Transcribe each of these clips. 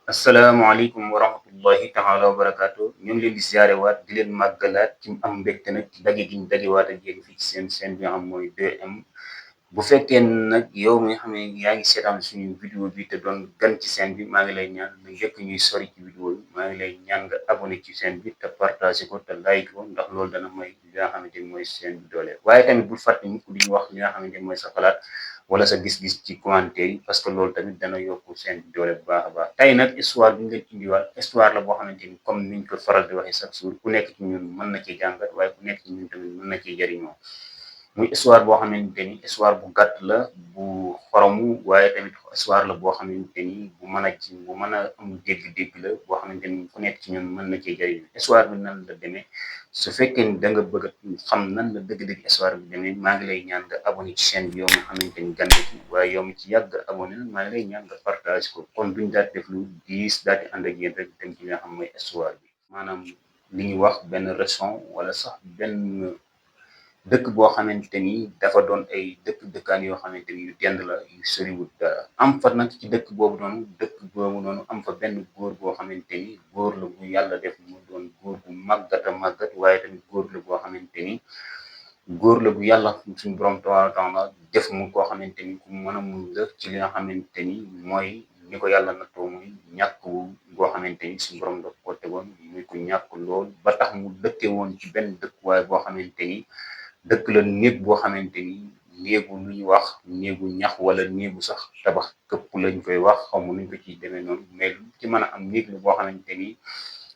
asalaamaaleykum wa rahmatullahi taala wa barakaatu ñu ngi leen di ziare waat di leen màggalaat ci am mbégte nag ci daje gi ñu dajewaat ak yéen fii ci seen seen bi nga xam mooy 2M. bu fekkee nag yow mi nga xam ne yaa ngi seetaan suñu vidéo bi te doon gan ci seen bi maa ngi lay ñaan nga njëkk ñuy sori ci vidéo bi maa ngi lay ñaan nga abonné ci seen bi te partagé ko te like ko ndax loolu dana may li nga xamante ni mooy seen bi doole waaye tamit bul fàtte mukk di ñu wax li nga xamante ni mooy sa xalaat wala sa gis-gis ci commentaire yi parce que loolu tamit dana yokku seen bi doole bu baax a baax tey nag histoire bi ñu leen indiwaat histoire la boo xamante ni comme niñ ko faral di waxee chaque jour ku nekk ci ñun mën na ci jàngat waaye ku nekk ci ñun tamit mën na ci jëriñoo muy histoire boo xamante ni histoire bu gàtt la bu xoromu waaye tamit histoire la boo xamante ni bu mën a am dégg-dégg la boo xamante ni ku nekk ci ñun mën na cee jëriñ histoire bi nan la demee su fekkee ni da nga bëgg a xam nan la dëgg-dëgg histoire bi demee maa ngi lay ñaan nga abonné ci chaîne bi yow nga xamante ni gan ci waaye yow mi ci yàgg abonné maa ngi lay ñaan nga partage ko kon duñ daal def lu diis daal di ànd ak yéen rek dem ci li nga xam mooy histoire bi maanaam li ñuy wax benn région wala sax benn dëkk boo xamante ni dafa doon ay dëkkaan yoo xamante ni yu dend la yu soriwul dara am fa nag ci dëkk boobu noonu am fa benn góor boo xamante ni góor la bu yàlla def mu doon góor bu màggat a màggat waaye tamit góor la boo xamante ni góor la bu yàlla suñu borom tabaaraka taala def mu koo xamante ni ku mën a muñ la ci li nga xamante ni mooy ni ko yàlla nattoo muy ñàkk boo xamante ni suñu borom daf ko tegoon muy ko ñàkk lool ba tax mu dëkke woon ci benn dëkkuwaay boo xamante ni dëkk la néeg boo xamante ni néegu lu ñuy wax néegu ñax wala néegu sax tabax këpp lañ koy wax xaw ma nuñ ko ciy demee noonu mais lu ci mën a am néeg la boo xamante ni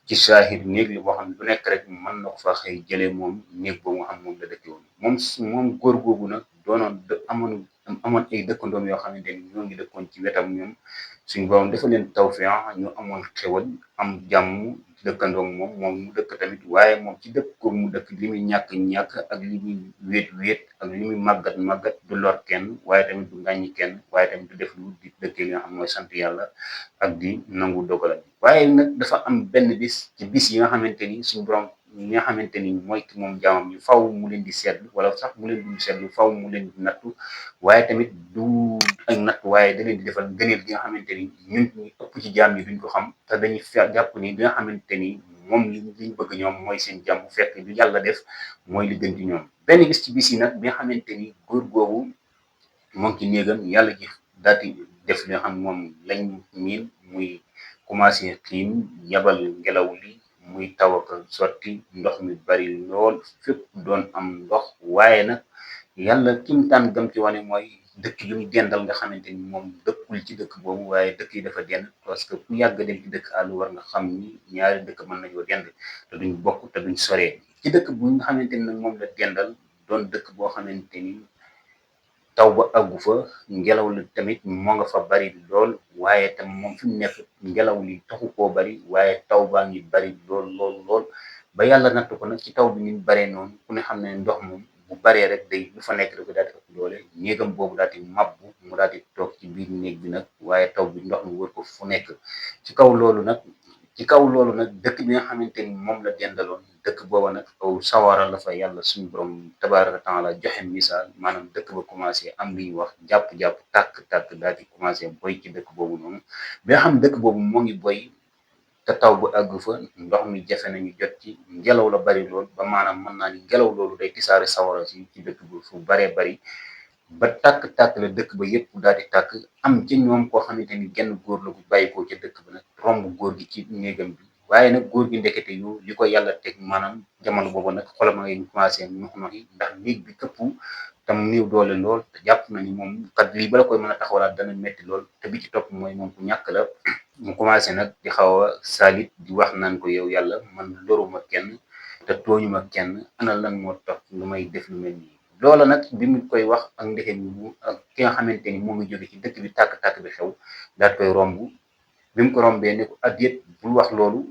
ci saahir néeg la boo xam ne bu nekk rek mën na ko fa xëy jëlee moom néeg boobu nga xam moom la dëkke woon moom góor googu nag doonoon amoon ay dëkkandoom yoo xamante ni ñoo ngi dëkkoon ci wetam ñoom suñu borom dafa leen tawfeex ñu amoon xewal am jàmm dëkkandoom moom mu dëkk tamit waaye moom ci dëkk ko mu dëkk li muy ñàkk ak li muy wéet ak li muy màggat du lor kenn waaye tamit du ngàññi kenn waaye tamit du def lu di dëkk li nga xam mooy sant yàlla ak di nangu dogalam waaye nag dafa am benn bis ci bis yi nga xamante ni suñu borom ñi nga xamante ni mooy ki moom jaamam yi faw mu leen di seetlu wala sax mu leen di seetlu faw mu leen di nattu waaye tamit du ak nattu waaye da leen di defal ngëneel gi nga xamante ni ñun ñu ëpp ci jaam yi duñ ko xam te dañuy jàpp ni li nga xamante ni moom liñ bëgg ñoom mooy seen jàmm fekk lu yàlla def mooy li gën ci ñoom benn bis ci bis yi nag bi nga xamante ni góor googu moom ci néegam yàlla ji daal di def li nga xam moom lañ miin muy commencé xiin yabal ngelaw li muy taw ak sotti ndox mi bari lool fépp doon am ndox waaye nag yàlla kimtaan gam ci wane mooy dëkk yu mu dendal nga xamante ni moom dëkkul ci dëkk boobu waaye dëkk yi dafa dend parce que ku yàgg dem ci dëkk àll war nga xam ni ñaari dëkk mën nañoo dend te duñ bokk te duñ soree ci dëkk bu nga xamante ni nag moom la dendal doon dëkk boo xamante ni taw ba àggu fa ngelaw li tamit moo nga fa bari lool waaye tam moom fi mu nekk ngelaw li taxu koo bari waaye taw baa ngi bari lool ba yàlla natt ko nag ci taw bi ni mu baree noonu ku ne xam ne ndox moom bu baree rek day lu fa nekk da ko daal di ëpp doole néegam boobu daal di mabbu mu daal di toog ci biir néeg bi nag waaye taw bi ndox mi wër ko fu nekk ci kaw loolu nag dëkk bi nga xamante ni moom la dendaloon dëkk booba nag aw sawara la fa yàlla suñu borom tabaaraka taala joxe misaal maanaam dëkk ba commencé am li ñuy wax jàpp-jàpp tàkk-tàkk daal di commencé boy ci dëkk boobu noonu bi nga xam dëkk boobu moo ngi boy te taw bu àgg fa ndox mi jafe nañu jot ci ngelaw la bari lool ba maanaam mën naa ni ngelaw loolu day tisaare sawara si ci dëkk bi fu baree bari ba tàkk-tàkk la dëkk ba yépp daal di tàkk am ci ñoom koo xamante ni genn góor la bu bàyyikoo ca dëkk ba nag romb góor gi ci néegam bi waaye nag góor gi ndekete yu li ko yàlla teg maanaam jamono boobu nag xolam a ngay commencé nox yi ndax néeg bi këpp tam néew doole lool te jàpp na ni moom kat lii bala koy mën a taxawalaat dana metti lool te bi ci topp mooy moom ku ñàkk la mu commencé nag di xaw a salit di wax naan ko yow yàlla man loruma kenn te tooñuma kenn ana lan moo tax nga may def lu mel nii loola nag bi mu koy wax ak ndeke mu ak ki nga xamante ni moo ngi jóge ci dëkk bi tàkk-tàkk bi xew daal koy romb bi mu ko rombee ne ko adiyet bul wax loolu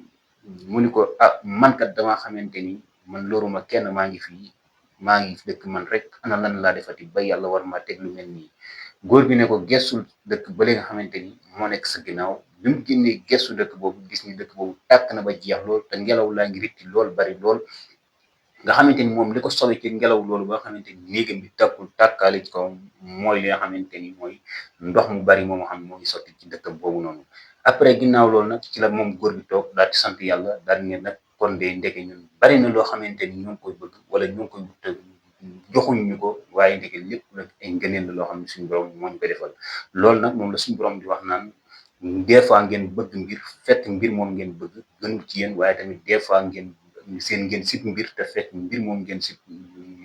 mu ni ko ah man kat damaa xamante ni man loruma kenn maa ngi dëkk man rek ana lan laa defati ba yàlla war maa teg lu mel nii góor bi ne ko gestul dëkk ba nga xamante ni moo nekk sa ginnaaw bi mu génnee gestu dëkk boobu gis ni dëkk boobu tàkk na ba jeex lool te ngelaw laa ngi ritti lool bari lool nga xamante ni moom li ko sowe ci ngelaw loolu ba nga xamante ni néegam bi takkul tàkkaale ci kawam mooy li nga xamante ni mooy ndox mu bari moom xam moo ngi sotti ci dëkkam boobu noonu. après ginnaaw loolu nag ci la moom góor bi toog daal di sant yàlla daal di ne nag kon de ndeke ñun bari na loo xamante ni ñu ngi koy bëgg wala ñu ngi koy wut joxuñ ñu ko waaye ndeke lépp nag ay ngëneel la loo xam ne suñu borom moo ñu ko defal. loolu nag moom la suñu borom di wax naan des fois ngeen bëgg mbir fekk mbir moom ngeen bëgg gënul ci yéen waaye tamit des fois ngeen sib mbir te fekk mbir moom ngeen sib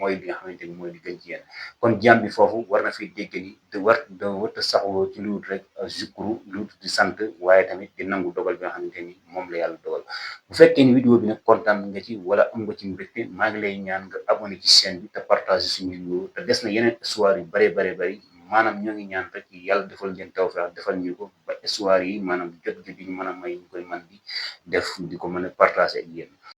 mooy li nga xamante ni mooy li gën ci yéen. kon jaam bi foofu war na fi dégg ni da wërta saxoo ci lu wut rek zikru lu wut di sant waaye tamit di nangu dogal bi nga xamante ni moom la yàlla dogal. bu fekkee ni vidéo bi nag kontaan nga ci wala am nga ci mbégte maa ngi lay ñaan nga abonné ci chaîne bi te partage suñu vidéo te des na yeneen histoire yu bare bari maanaam ñoo ngi ñaan rek yàlla defal leen tawfeex defal ñu ko ba histoire yi maanaam jot gi di ñu mën a may ñu koy man di def di ko mën a partager ak yéen.